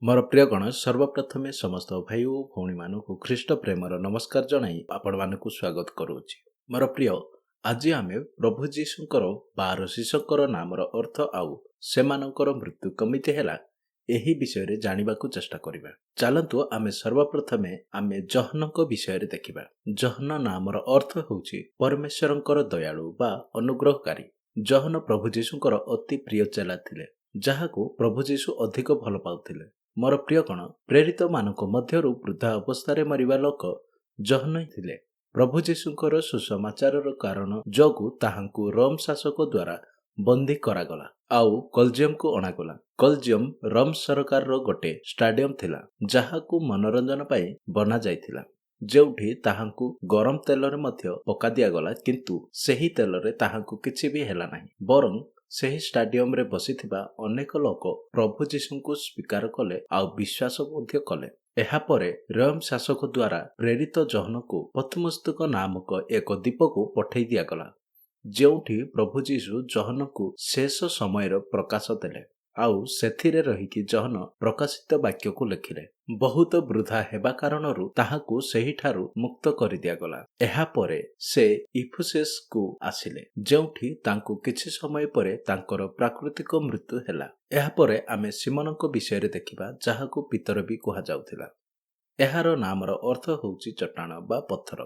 ମୋର ପ୍ରିୟଗଣ, ସର୍ବପ୍ରଥମେ ସମସ୍ତ ଭାଇ ଓ ଭଉଣୀମାନଙ୍କୁ ଖ୍ରୀଷ୍ଟ ପ୍ରେମର ନମସ୍କାର ଜଣାଇ ଆପଣମାନଙ୍କୁ ସ୍ୱାଗତ କରୁଅଛି। ମୋର ପ୍ରିୟ, ଆଜି ଆମେ ପ୍ରଭୁ ଯୀଶୁଙ୍କର 12 ଶିଷ୍ୟଙ୍କର ନାମର ଅର୍ଥ ଆଉ ସେମାନଙ୍କର ମୃତ୍ୟୁ କେମିତି ହେଲା, ଏହି ବିଷୟରେ ଜାଣିବାକୁ ଚେଷ୍ଟା କରିବା। ଚାଲନ୍ତୁ, ଆମେ ସର୍ବପ୍ରଥମେ ଆମେ ଜହ୍ନଙ୍କ ବିଷୟରେ ଦେଖିବା। ଜହ୍ନ ନାମର ଅର୍ଥ ହେଉଛି ପରମେଶ୍ୱରଙ୍କର ଦୟାଳୁ ବା ଅନୁଗ୍ରହକାରୀ। ଜହ୍ନ ପ୍ରଭୁ ଯୀଶୁଙ୍କର ଅତି ପ୍ରିୟ ଚେଲା ଥିଲେ, ଯାହାକୁ ପ୍ରଭୁ ଯୀଶୁ ଅଧିକ ଭଲ ପାଉଥିଲେ। ମୋର ପ୍ରିୟଗଣ, ପ୍ରେରିତମାନଙ୍କ ମଧ୍ୟରୁ ବୃଦ୍ଧା ଅବସ୍ଥାରେ ମରିବା ଲୋକ ଜହ୍ନ ହିଁ ଥିଲେ। ପ୍ରଭୁ ଯୀଶୁଙ୍କର ସୁସମାଚାରର କାରଣ ଯୋଗୁଁ ତାହାଙ୍କୁ ରୋମ ଶାସକ ଦ୍ୱାରା ବନ୍ଦୀ କରାଗଲା ଆଉ କଲଜିୟମକୁ ଅଣାଗଲା। କଲଜିୟମ ରୋମ ସରକାରର ଗୋଟେ ଷ୍ଟାଡିୟମ ଥିଲା, ଯାହାକୁ ମନୋରଞ୍ଜନ ପାଇଁ ବନାଯାଇଥିଲା, ଯେଉଁଠି ତାହାଙ୍କୁ ଗରମ ତେଲରେ ମଧ୍ୟ ପକା ଦିଆଗଲା। କିନ୍ତୁ ସେହି ତେଲରେ ତାହାଙ୍କୁ କିଛି ବି ହେଲା ନାହିଁ, ବରଂ ସେହି ଷ୍ଟାଡିୟମରେ ବସିଥିବା ଅନେକ ଲୋକ ପ୍ରଭୁ ଯୀଶୁଙ୍କୁ ସ୍ୱୀକାର କଲେ ଆଉ ବିଶ୍ୱାସ ମଧ୍ୟ କଲେ। ଏହାପରେ ରୋମ ଶାସକ ଦ୍ୱାରା ପ୍ରେରିତ ଜହ୍ନକୁ ପତ୍ମସ୍ତକ ନାମକ ଏକ ଦ୍ୱୀପକୁ ପଠେଇ ଦିଆଗଲା, ଯେଉଁଠି ପ୍ରଭୁ ଯୀଶୁ ଜହ୍ନକୁ ଶେଷ ସମୟର ପ୍ରକାଶ ଦେଲେ ଆଉ ସେଥିରେ ରହିକି ଜହ୍ନ ପ୍ରକାଶିତ ବାକ୍ୟକୁ ଲେଖିଲେ। ବହୁତ ବୃଦ୍ଧା ହେବା କାରଣରୁ ତାହାକୁ ସେହିଠାରୁ ମୁକ୍ତ କରିଦିଆଗଲା। ଏହାପରେ ସେ ଇଫୁସେସକୁ ଆସିଲେ, ଯେଉଁଠି ତାଙ୍କୁ କିଛି ସମୟ ପରେ ତାଙ୍କର ପ୍ରାକୃତିକ ମୃତ୍ୟୁ ହେଲା। ଏହାପରେ ଆମେ ସିମନଙ୍କ ବିଷୟରେ ଦେଖିବା, ଯାହାକୁ ପିତର ବି କୁହାଯାଉଥିଲା। ଏହାର ନାମର ଅର୍ଥ ହେଉଛି ଚଟାଣ ବା ପଥର।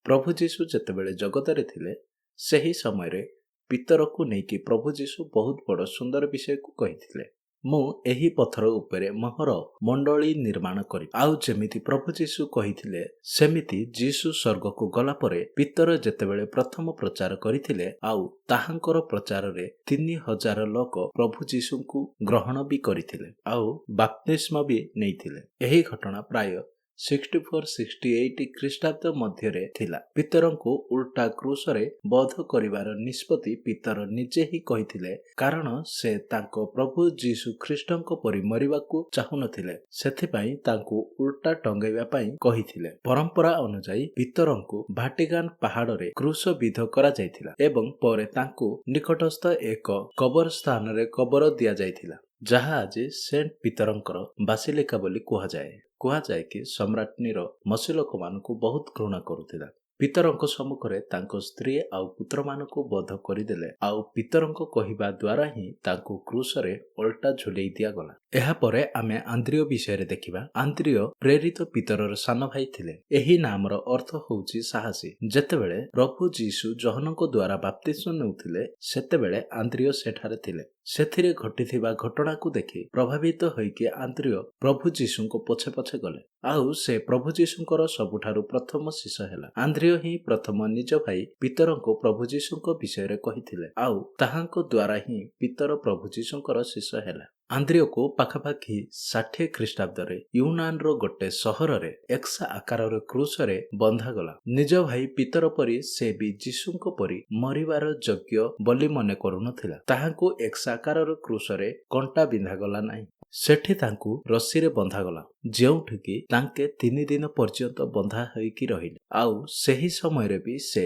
ପ୍ରଭୁ ଯୀଶୁ ଯେତେବେଳେ ଜଗତରେ ଥିଲେ, ସେହି ସମୟରେ ପିତରକୁ ନେଇକି ପ୍ରଭୁ ଯୀଶୁ ବହୁତ ବଡ଼ ସୁନ୍ଦର ବିଷୟକୁ କହିଥିଲେ, "ମୁଁ ଏହି ପଥର ଉପରେ ମୋହର ମଣ୍ଡଳୀ ନିର୍ମାଣ କରିବି।" ଆଉ ଯେମିତି ପ୍ରଭୁ ଯୀଶୁ କହିଥିଲେ, ସେମିତି ଯୀଶୁ ସ୍ୱର୍ଗକୁ ଗଲା ପରେ ପିତର ଯେତେବେଳେ ପ୍ରଥମ ପ୍ରଚାର କରିଥିଲେ ଆଉ ତାହାଙ୍କର ପ୍ରଚାରରେ 3000 ଲୋକ ପ୍ରଭୁ ଯୀଶୁଙ୍କୁ ଗ୍ରହଣ ବି କରିଥିଲେ ଆଉ ବାପ୍ତିସ୍ମ ବି ନେଇଥିଲେ। ଏହି ଘଟଣା ପ୍ରାୟ 64-68 ଖ୍ରୀଷ୍ଟାବ୍ଦ ମଧ୍ୟରେ ଥିଲା। ପିତରଙ୍କୁ ଉଲ୍ଟା କ୍ରୁଶରେ ବଧ କରିବାର ନିଷ୍ପତ୍ତି ପିତର ନିଜେ ହିଁ କହିଥିଲେ, କାରଣ ସେ ତାଙ୍କ ପ୍ରଭୁ ଯୀଶୁ ଖ୍ରୀଷ୍ଟଙ୍କ ପରି ମରିବାକୁ ଚାହୁଁନଥିଲେ। ସେଥିପାଇଁ ତାଙ୍କୁ ଉଲ୍ଟା ଟଙ୍ଗାଇବା ପାଇଁ କହିଥିଲେ। ପରମ୍ପରା ଅନୁଯାୟୀ ପିତରଙ୍କୁ ଭାଟିକାନ ପାହାଡ଼ରେ କ୍ରୁଶ ବିଧ କରାଯାଇଥିଲା ଏବଂ ପରେ ତାଙ୍କୁ ନିକଟସ୍ଥ ଏକ କବର ସ୍ଥାନରେ କବର ଦିଆଯାଇଥିଲା, ଯାହା ଆଜି ସେଣ୍ଟ ପିତରଙ୍କର ବାସିଲିକା ବୋଲି କୁହାଯାଏ। କୁହାଯାଏ କି ସମ୍ରାଟ ନିରୋ ମସିହ ଲୋକମାନଙ୍କୁ ବହୁତ ଘୃଣା କରୁଥିଲା। ପିତରଙ୍କ ସମ୍ମୁଖରେ ତାଙ୍କ ସ୍ତ୍ରୀ ଆଉ ପୁତ୍ରମାନଙ୍କୁ ବଧ କରିଦେଲେ ଆଉ ପିତରଙ୍କ କହିବା ଦ୍ୱାରା ହିଁ ତାଙ୍କୁ କ୍ରୁଶରେ ଓଲଟା ଝୁଲେଇ ଦିଆଗଲା। ଏହାପରେ ଆମେ ଆନ୍ଦ୍ରିୟ ବିଷୟରେ ଦେଖିବା। ଆନ୍ଦ୍ରିୟ ପ୍ରେରିତ ପିତରର ସାନ ଭାଇ ଥିଲେ। ଏହି ନାମର ଅର୍ଥ ହେଉଛି ସାହସୀ। ଯେତେବେଳେ ପ୍ରଭୁ ଯୀଶୁ ଜହନଙ୍କ ଦ୍ୱାରା ବାପ୍ତିସ୍ମ ନେଉଥିଲେ, ସେତେବେଳେ ଆନ୍ଦ୍ରିୟ ସେଠାରେ ଥିଲେ। ସେଥିରେ ଘଟିଥିବା ଘଟଣାକୁ ଦେଖି ପ୍ରଭାବିତ ହୋଇକି ଆନ୍ଦ୍ରିୟ ପ୍ରଭୁ ଯୀଶୁଙ୍କ ପଛେ ପଛେ ଗଲେ ଆଉ ସେ ପ୍ରଭୁ ଯୀଶୁଙ୍କର ସବୁଠାରୁ ପ୍ରଥମ ଶିଷ୍ୟ ହେଲା। ଆନ୍ଦ୍ରିୟ ହିଁ ପ୍ରଥମ ନିଜ ଭାଇ ପିତରଙ୍କୁ ପ୍ରଭୁ ଯୀଶୁଙ୍କ ବିଷୟରେ କହିଥିଲେ ଆଉ ତାହାଙ୍କ ଦ୍ୱାରା ହିଁ ପିତର ପ୍ରଭୁ ଯୀଶୁଙ୍କର ଶିଷ୍ୟ ହେଲା। ଆନ୍ଦ୍ରିୟକୁ ପାଖାପାଖି 60 ଖ୍ରୀଷ୍ଟାବ୍ଦରେ ୟୁନାନର ଗୋଟେ ସହରରେ ଏକ୍ସ ଆକାରର କ୍ରୁଶରେ ବନ୍ଧାଗଲା। ନିଜ ଭାଇ ପିତର ପରି ସେ ବି ଯୀଶୁଙ୍କ ପରି ମରିବାର ଯୋଗ୍ୟ ବୋଲି ମନେ କରୁନଥିଲା। ତାହାଙ୍କୁ ଏକ୍ସ ଆକାରର କ୍ରୁଶରେ କଣ୍ଟା ବିନ୍ଧାଗଲା ନାହିଁ। ସେଠି ତାଙ୍କୁ ରସିରେ ବନ୍ଧାଗଲା, ଯେଉଁଠିକି ତାଙ୍କେ 3 ଦିନ ପର୍ଯ୍ୟନ୍ତ ବନ୍ଧା ହୋଇକି ରହିଲେ। ଆଉ ସେହି ସମୟରେ ବି ସେ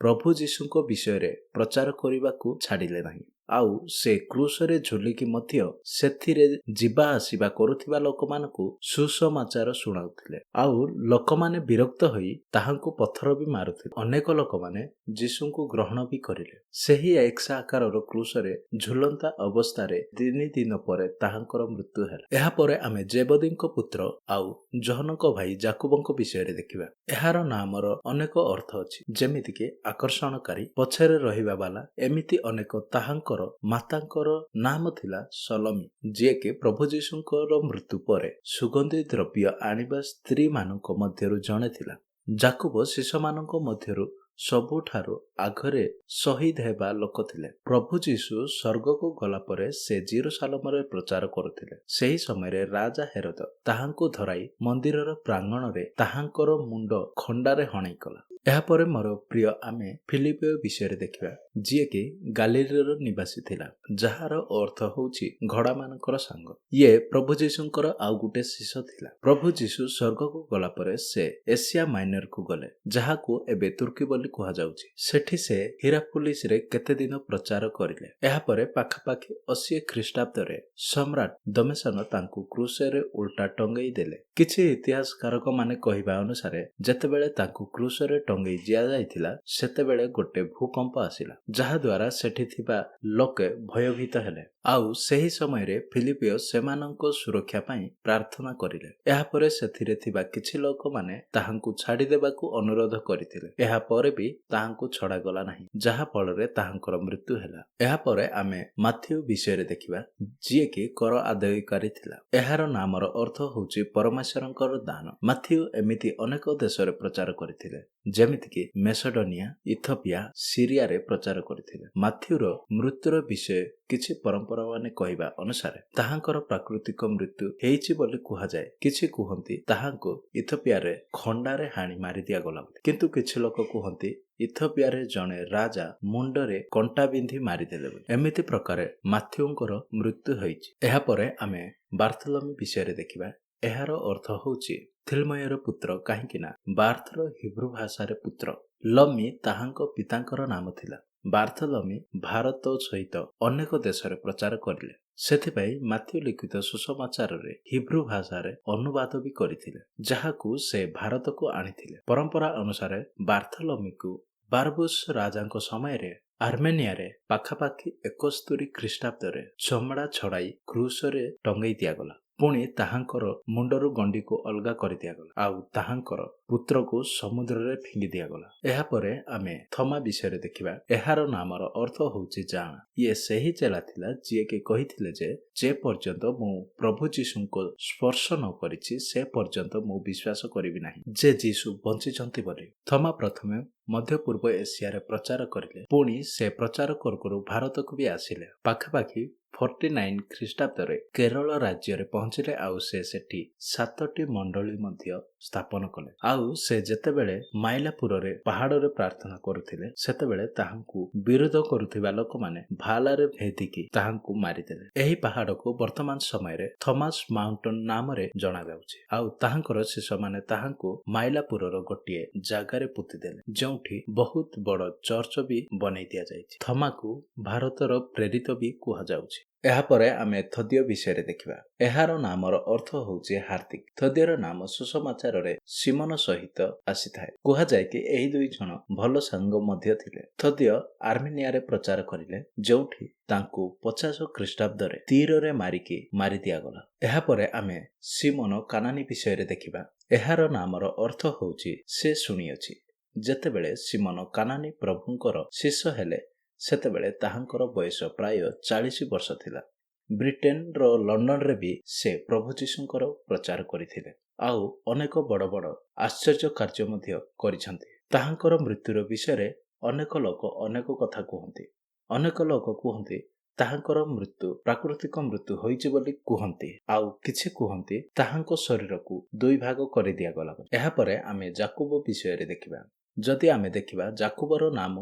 ପ୍ରଭୁ ଯୀଶୁଙ୍କ ବିଷୟରେ ପ୍ରଚାର କରିବାକୁ ଛାଡ଼ିଲେ ନାହିଁ। ଆଉ ସେ କ୍ରୁଶରେ ଝୁଲିକି ମଧ୍ୟ ସେଥିରେ ଯିବା ଆସିବା କରୁଥିବା ଲୋକମାନଙ୍କୁ ସୁସମାଚାର ଶୁଣାଉଥିଲେ। ଆଉ ଲୋକମାନେ ବିରକ୍ତ ହୋଇ ତାହାଙ୍କୁ ପଥର ବି ମାରୁଥିଲେ। ଅନେକ ଲୋକମାନେ ଯୀଶୁଙ୍କୁ ଗ୍ରହଣ ବି କରିଲେ। ସେହି ଏକ୍ସ ଆକାରର କ୍ରୁଶରେ ଝୁଲନ୍ତା ଅବସ୍ଥାରେ 3 ଦିନ ପରେ ତାହାଙ୍କର ମୃତ୍ୟୁ ହେଲା। ଏହାପରେ ଆମେ ଜେବଦୀଙ୍କ ପୁତ୍ର ଆଉ ଜହନଙ୍କ ଭାଇ ଜାକୁବଙ୍କ ବିଷୟରେ ଦେଖିବା। ଏହାର ନାମର ଅନେକ ଅର୍ଥ ଅଛି, ଯେମିତିକି ଆକର୍ଷଣକାରୀ, ପଛରେ ରହିବା ବାଲା, ଏମିତି ଅନେକ। ତାହାଙ୍କର ମାତାଙ୍କର ନାମ ଥିଲା ସଲମି, ଯିଏକି ପ୍ରଭୁ ଯୀଶୁଙ୍କର ମୃତ୍ୟୁ ପରେ ସୁଗନ୍ଧି ଦ୍ରବ୍ୟ ଆଣିବା ସ୍ତ୍ରୀମାନଙ୍କ ମଧ୍ୟରୁ ଜଣେ ଥିଲା। ଜାକୁବ ଶିଷ୍ୟମାନଙ୍କ ମଧ୍ୟରୁ ସବୁଠାରୁ ଆଗରେ ଶହୀଦ ହେବା ଲୋକ ଥିଲେ। ପ୍ରଭୁ ଯୀଶୁ ସ୍ୱର୍ଗକୁ ଗଲା ପରେ ସେ ଜିରୁସାଲମରେ ପ୍ରଚାର କରୁଥିଲେ। ସେହି ସମୟରେ ରାଜା ହେରୋଦ ତାହାଙ୍କୁ ଧରାଇ ମନ୍ଦିରର ପ୍ରାଙ୍ଗଣରେ ତାହାଙ୍କର ମୁଣ୍ଡ ଖଣ୍ଡାରେ ହଣେଇ କଲା। ଏହାପରେ ମୋର ପ୍ରିୟ, ଆମେ ଫିଲିପିଓ ବିଷୟରେ ଦେଖିବା, ଯିଏକି ଗାଲିଲିର ନିବାସୀ ଥିଲା, ଯାହାର ଅର୍ଥ ହେଉଛି ଘୋଡ଼ାମାନଙ୍କର ସାଙ୍ଗ। ଇଏ ପ୍ରଭୁ ଯୀଶୁଙ୍କର ଆଉ ଗୋଟେ ଶିଷ୍ୟ ଥିଲା। ପ୍ରଭୁ ଯୀଶୁ ସ୍ୱର୍ଗକୁ ଗଲା ପରେ ସେ ଏସିଆ ମାଇନରକୁ ଗଲେ, ଯାହାକୁ ଏବେ ତୁର୍କୀ ବୋଲି କୁହାଯାଉଛି। ସେଠି ସେ ହିରାପୁଲିସରେ କେତେ ଦିନ ପ୍ରଚାର କରିଲେ। ଏହାପରେ ପାଖାପାଖି 80 ଖ୍ରୀଷ୍ଟାବ୍ଦରେ ସମ୍ରାଟ ଦମେସନ ତାଙ୍କୁ କ୍ରୁଶରେ ଉଲ୍ଟା ଟଙ୍ଗେଇ ଦେଲେ। କିଛି ଇତିହାସକାରକ ମାନେ କହିବା ଅନୁସାରେ, ଯେତେବେଳେ ତାଙ୍କୁ କ୍ରୁଶରେ ଟଙ୍ଗେଇ ଦିଆଯାଇଥିଲା, ସେତେବେଳେ ଗୋଟେ ଭୂକମ୍ପ ଆସିଲା, ଯାହାଦ୍ୱାରା ସେଠି ଥିବା ଲୋକେ ଭୟଭୀତ ହେଲେ। ଆଉ ସେହି ସମୟରେ ଫିଲିପିଓ ସେମାନଙ୍କ ସୁରକ୍ଷା ପାଇଁ ପ୍ରାର୍ଥନା କରିଲେ। ଏହାପରେ ସେଥିରେ ଥିବା କିଛି ଲୋକମାନେ ତାହାଙ୍କୁ ଛାଡ଼ିଦେବାକୁ ଅନୁରୋଧ କରିଥିଲେ। ଏହାପରେ ବି ତାହାଙ୍କୁ ଛଡ଼ାଗଲା ନାହିଁ, ଯାହା ଫଳରେ ତାହାଙ୍କର ମୃତ୍ୟୁ ହେଲା। ଏହାପରେ ଆମେ ମାଥ୍ୟୁ ବିଷୟରେ ଦେଖିବା, ଯିଏକି କର ଆଦାୟକାରୀ ଥିଲା। ଏହାର ନାମର ଅର୍ଥ ହେଉଛି ପରମେଶ୍ୱରଙ୍କର ଦାନ। ମାଥ୍ୟୁ ଏମିତି ଅନେକ ଦେଶରେ ପ୍ରଚାର କରିଥିଲେ, ଯେମିତିକି ମେସଡୋନିଆ, ଇଥୋପିଆ, ସିରିଆରେ ପ୍ରଚାର କରିଥିଲେ। ମାଥ୍ୟୁର ମୃତ୍ୟୁର ବିଷୟ କିଛି ପରମ୍ପରା ମାନେ କହିବା ଅନୁସାରେ ତାହାଙ୍କର ପ୍ରାକୃତିକ ମୃତ୍ୟୁ ହେଇଛି ବୋଲି କୁହାଯାଏ। କିଛି କୁହନ୍ତି ତାହାଙ୍କୁ ଇଥୋପିଆରେ ଖଣ୍ଡାରେ ହାଣି ମାରି ଦିଆଗଲା ବୋଲି, କିନ୍ତୁ କିଛି ଲୋକ କୁହନ୍ତି ଇଥୋପିଆରେ ଜଣେ ରାଜା ମୁଣ୍ଡରେ କଣ୍ଟା ବିନ୍ଧି ମାରିଦେଲେ ବୋଲି। ଏମିତି ପ୍ରକାରେ ମାଥ୍ୟୁଙ୍କର ମୃତ୍ୟୁ ହୋଇଛି। ଏହାପରେ ଆମେ ବାର୍ଥଲମି ବିଷୟରେ ଦେଖିବା। ଏହାର ଅର୍ଥ ହେଉଛି ଥିଲ୍ମୟର ପୁତ୍ର, କାହିଁକି ନା ବାର୍ଥର ହିବ୍ରୁ ଭାଷାରେ ପୁତ୍ର, ଲମି ତାହାଙ୍କ ପିତାଙ୍କର ନାମ ଥିଲା। ବାର୍ଥଲମି ଭାରତ ସହିତ ଅନେକ ଦେଶରେ ପ୍ରଚାର କରିଲେ। ସେଥିପାଇଁ ମାଥ୍ୟୁ ଲିଖିତ ସୁସମାଚାରରେ ହିବ୍ରୁ ଭାଷାରେ ଅନୁବାଦ ବି କରିଥିଲେ, ଯାହାକୁ ସେ ଭାରତକୁ ଆଣିଥିଲେ। ପରମ୍ପରା ଅନୁସାରେ ବାର୍ଥଲମିକୁ ବାରବୁସ ରାଜାଙ୍କ ସମୟରେ ଆର୍ମେନିଆରେ ପାଖାପାଖି 71 ଖ୍ରୀଷ୍ଟାବ୍ଦରେ ଚମଡ଼ା ଛଡ଼ାଇ କ୍ରୁଶରେ ଟଙ୍ଗେଇ ଦିଆଗଲା। ପୁଣି ତାହାଙ୍କର ମୁଣ୍ଡରୁ ଗଣ୍ଡିକୁ ଅଲଗା କରିଦିଆଗଲା ଆଉ ତାହାଙ୍କର ପୁତ୍ରକୁ ସମୁଦ୍ରରେ ଫିଙ୍ଗି ଦିଆଗଲା। ଏହାପରେ ଆମେ ଥମା ବିଷୟରେ ଦେଖିବା। ଏହାର ନାମର ଅର୍ଥ ହେଉଛି ଜାଣା। ଇଏ ସେହି ଚେଲା ଥିଲା, ଯିଏକି କହିଥିଲେ ଯେ ଯେ ପର୍ଯ୍ୟନ୍ତ ମୁଁ ପ୍ରଭୁ ଯୀଶୁଙ୍କ ସ୍ପର୍ଶ ନ କରିଛି, ସେ ପର୍ଯ୍ୟନ୍ତ ମୁଁ ବିଶ୍ୱାସ କରିବି ନାହିଁ ଯେ ଯୀଶୁ ବଞ୍ଚିଛନ୍ତି ବୋଲି। ଥମା ପ୍ରଥମେ ମଧ୍ୟ ପୂର୍ବ ଏସିଆରେ ପ୍ରଚାର କରିଲେ। ପୁଣି ସେ ପ୍ରଚାର କରୁ କରୁ ଭାରତକୁ ବି ଆସିଲେ। ପାଖାପାଖି 49 ଖ୍ରୀଷ୍ଟାବ୍ଦରେ କେରଳ ରାଜ୍ୟରେ ପହଞ୍ଚିଲେ ଆଉ ସେ ସେଠି ସାତଟି ମଣ୍ଡଳୀ ମଧ୍ୟ ସ୍ଥାପନ କଲେ। ଆଉ ସେ ଯେତେବେଳେ ମାଇଲାପୁରରେ ପାହାଡ଼ରେ ପ୍ରାର୍ଥନା କରୁଥିଲେ, ସେତେବେଳେ ତାହାଙ୍କୁ ବିରୋଧ କରୁଥିବା ଲୋକମାନେ ଭାଲାରେ ଭେଦିକି ତାହାଙ୍କୁ ମାରିଦେଲେ। ଏହି ପାହାଡ଼କୁ ବର୍ତ୍ତମାନ ସମୟରେ ଥମାସ ମାଉଣ୍ଟନ ନାମରେ ଜଣାଯାଉଛି। ଆଉ ତାହାଙ୍କର ଶିଷ୍ୟମାନେ ତାହାଙ୍କୁ ମାଇଲାପୁରର ଗୋଟିଏ ଜାଗାରେ ପୋତିଦେଲେ, ଯେଉଁଠି ବହୁତ ବଡ଼ ଚର୍ଚ୍ଚ ବି ବନେଇ ଦିଆଯାଇଛି। ଥମାକୁ ଭାରତର ପ୍ରେରିତ ବି କୁହାଯାଉଛି। ଏହାପରେ ଆମେ ଥଦିୟ ବିଷୟରେ ଦେଖିବା। ଏହାର ନାମର ଅର୍ଥ ହେଉଛି ହାର୍ଦ୍ଦିକ। ଥଦିୟର ନାମ ସୁସମାଚାରରେ ସିମନ ସହିତ ଆସିଥାଏ। କୁହାଯାଏ କି ଏହି ଦୁଇ ଜଣ ଭଲ ସାଙ୍ଗ ମଧ୍ୟ ଥିଲେ। ଥଦିୟ ଆର୍ମେନିଆରେ ପ୍ରଚାର କରିଲେ, ଯେଉଁଠି ତାଙ୍କୁ 50 ଖ୍ରୀଷ୍ଟାବ୍ଦରେ ତୀରରେ ମାରିକି ମାରି ଦିଆଗଲା। ଏହାପରେ ଆମେ ସିମନ କାନାନୀ ବିଷୟରେ ଦେଖିବା। ଏହାର ନାମର ଅର୍ଥ ହେଉଛି ସେ ଶୁଣିଅଛି। ଯେତେବେଳେ ସିମନ କାନାନୀ ପ୍ରଭୁଙ୍କର ଶିଷ୍ୟ ହେଲେ, ସେତେବେଳେ ତାହାଙ୍କର ବୟସ ପ୍ରାୟ 40 ବର୍ଷ ଥିଲା। ବ୍ରିଟେନର ଲଣ୍ଡନରେ ବି ସେ ପ୍ରଭୁ ଯୀଶୁଙ୍କର ପ୍ରଚାର କରିଥିଲେ ଆଉ ଅନେକ ବଡ଼ ବଡ଼ ଆଶ୍ଚର୍ଯ୍ୟ କାର୍ଯ୍ୟ ମଧ୍ୟ କରିଛନ୍ତି। ତାହାଙ୍କର ମୃତ୍ୟୁର ବିଷୟରେ ଅନେକ ଲୋକ ଅନେକ କଥା କୁହନ୍ତି। ଅନେକ ଲୋକ କୁହନ୍ତି ତାହାଙ୍କର ମୃତ୍ୟୁ ପ୍ରାକୃତିକ ମୃତ୍ୟୁ ହୋଇଛି ବୋଲି କୁହନ୍ତି, ଆଉ କିଛି କୁହନ୍ତି ତାହାଙ୍କ ଶରୀରକୁ ଦୁଇ ଭାଗ କରିଦିଆଗଲା। ଏହାପରେ ଆମେ ଜାକୁବ ବିଷୟରେ ଦେଖିବା। ଯଦି ଆମେ ଦେଖିବା, ଜାକୁବର ନାମ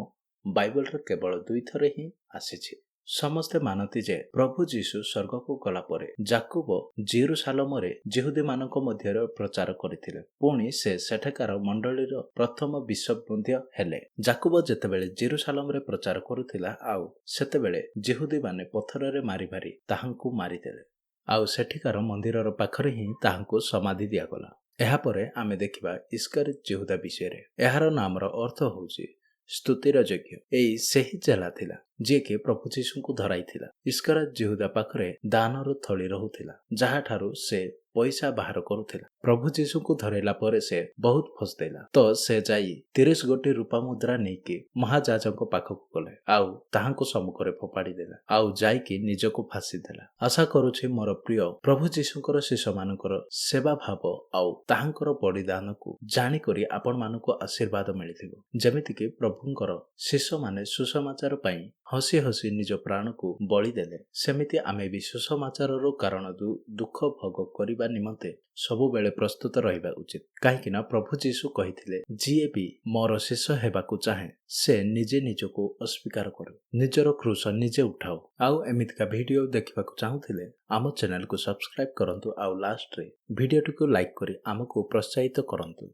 ବାଇବଲରେ କେବଳ ଦୁଇଥର ହିଁ ଆସିଛି। ସମସ୍ତେ ମାନନ୍ତି ଯେ ପ୍ରଭୁ ଯୀଶୁ ସ୍ୱର୍ଗକୁ ଗଲା ପରେ ଜାକୁବ ଜିରୁସାଲମରେ ଜିହୁଦୀମାନଙ୍କ ମଧ୍ୟରେ ପ୍ରଚାର କରିଥିଲେ। ପୁଣି ସେ ସେଠାକାର ମଣ୍ଡଳୀର ପ୍ରଥମ ବିଶପ ମଧ୍ୟ ହେଲେ। ଜାକୁବ ଯେତେବେଳେ ଜିରୁସାଲମରେ ପ୍ରଚାର କରୁଥିଲା, ଆଉ ସେତେବେଳେ ଜିହୁଦୀମାନେ ପଥରରେ ମାରି ମାରି ତାହାଙ୍କୁ ମାରିଦେଲେ ଆଉ ସେଠିକାର ମନ୍ଦିରର ପାଖରେ ହିଁ ତାହାଙ୍କୁ ସମାଧି ଦିଆଗଲା। ଏହାପରେ ଆମେ ଦେଖିବା ଇସ୍କାରିତ ଜିହୁଦା ବିଷୟରେ। ଏହାର ନାମର ଅର୍ଥ ହେଉଛି ସ୍ତୁତିର ଯୋଗ୍ୟ। ଏଇ ସେହି ଚେଲା ଥିଲା, ଯିଏକି ପ୍ରଭୁ ଯୀଶୁଙ୍କୁ ଧରାଇଥିଲା। ଇସ୍କାରିତ ଜିହୁଦା ପାଖରେ ଦାନର ଥଳି ରହୁଥିଲା, ଯାହାଠାରୁ ସେ ପଇସା ବାହାର କରୁଥିଲା। ପ୍ରଭୁ ଯୀଶୁଙ୍କୁ ଧରାଇଲା ପରେ ସେ ବହୁତ ଫସଦେଲା ତ ସେ ଯାଇ 30 ଗୋଟି ରୂପା ମୁଦ୍ରା ନେଇକି ମହାଯାଜଙ୍କ ପାଖକୁ ଗଲେ ଆଉ ତାହାଙ୍କ ସମ୍ମୁଖରେ ଫୋପାଡ଼ି ଦେଲା ଆଉ ଯାଇକି ନିଜକୁ ଫାଶୀ ଦେଲା। ଆଶା କରୁଛି ମୋର ପ୍ରିୟ, ପ୍ରଭୁ ଯୀଶୁଙ୍କର ଶିଷ୍ୟମାନଙ୍କର ସେବା ଭାବ ଆଉ ତାହାଙ୍କର ବଳିଦାନକୁ ଜାଣିକରି ଆପଣମାନଙ୍କୁ ଆଶୀର୍ବାଦ ମିଳିଥିବ। ଯେମିତିକି ପ୍ରଭୁଙ୍କର ଶିଷ୍ୟମାନେ ସୁସମାଚାର ପାଇଁ ହସି ହସି ନିଜ ପ୍ରାଣକୁ ବଳି ଦେଲେ, ସେମିତି ଆମେ ବି ସୁସମାଚାରର କାରଣରୁ ଦୁଃଖ ଭୋଗ କରିବା ନିମନ୍ତେ ସବୁବେଳେ ପ୍ରସ୍ତୁତ ରହିବା ଉଚିତ। କାହିଁକି ନା ପ୍ରଭୁ ଯୀଶୁ କହିଥିଲେ, ଯିଏ ବି ମୋର ଶିଷ୍ୟ ହେବାକୁ ଚାହେଁ ସେ ନିଜେ ନିଜକୁ ଅସ୍ୱୀକାର କରୁ, ନିଜର କ୍ରୁଶ ନିଜେ ଉଠାଉ। ଆଉ ଏମିତିକା ଭିଡ଼ିଓ ଦେଖିବାକୁ ଚାହୁଁଥିଲେ ଆମ ଚ୍ୟାନେଲକୁ ସବସ୍କ୍ରାଇବ୍ କରନ୍ତୁ ଆଉ ଲାଷ୍ଟରେ ଭିଡ଼ିଓଟିକୁ ଲାଇକ୍ କରି ଆମକୁ ପ୍ରୋତ୍ସାହିତ କରନ୍ତୁ।